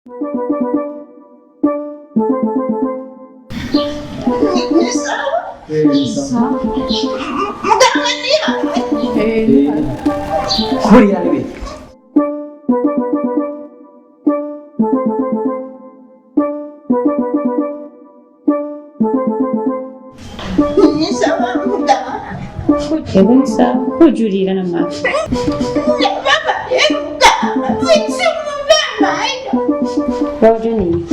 Kuriya ni Ego ni sawa kujurira na mama. Waje ni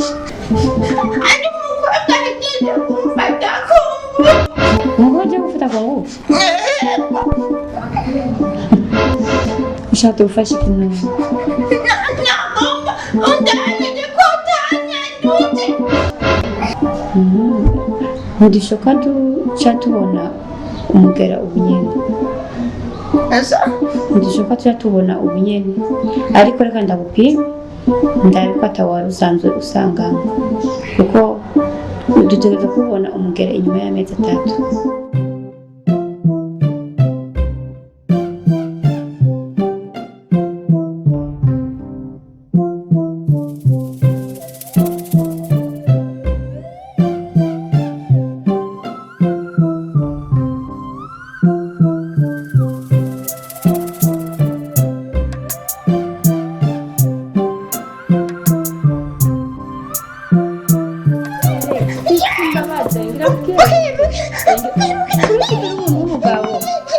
ngoja gufata kwa nguvu. Ushatse gufasha ikintu. Ntidushoka duca tubona umugera ubunyene. Ntidushoka tuca tubona ubunyene, ariko reka ndagupime ndabe ko atawari usanzwe usanganywe, kuko dutegereza kubona umugera inyuma y'amezi 3.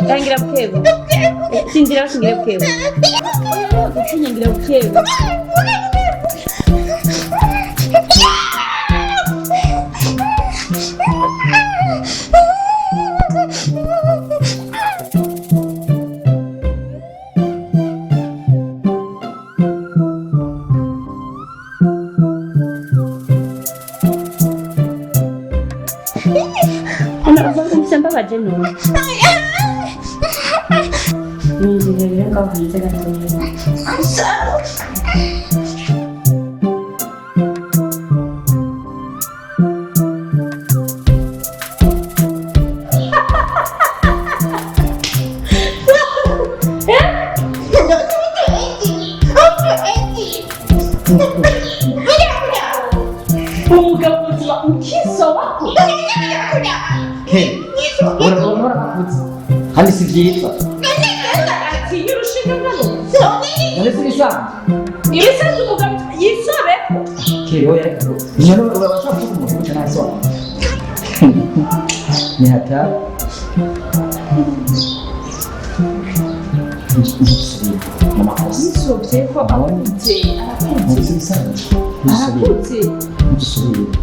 Tangira bukebu. Sinzira bashingira bukebu. Gutinyangira bukebu. Mbabaje none. Ninzira rero ngaho hanze gatoya. Umugabo muzima ukisobako. Ke, urabona urakuze kandi si byiza. Atinya urushinge ngano. None si bisanzwe. Ibisanzwe umugabo yisobeko. Ke, oya reka. None urabasha kuvuga umuntu gutya nta soni. Ni hatari. Ntusubire mu makosa. Yisobyeko akuze. None si bisanzwe. Ntusubire. Arakuze. Ntusubire.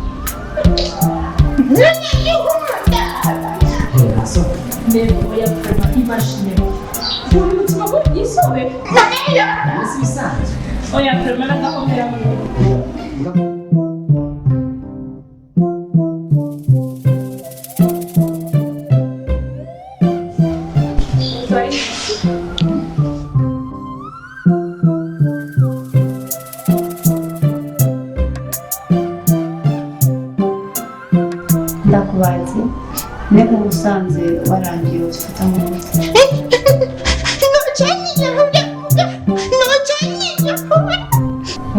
Mais oya vraiment imagine. Uri mutima ko yisobeko. None si bisanzwe. Oya vraiment nagakomera mu. Ndakubaze niba ubusanzwe warangiye ufata nk'umuti.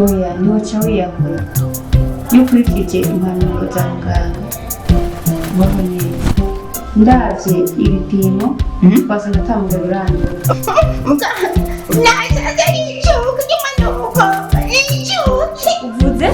Oya ntiwaca wiyahura. Iyo ukurikije impanuro za muganga ubaho neza. Ndavye ibipimo twasanga ata mugabo urandura. Uvuze?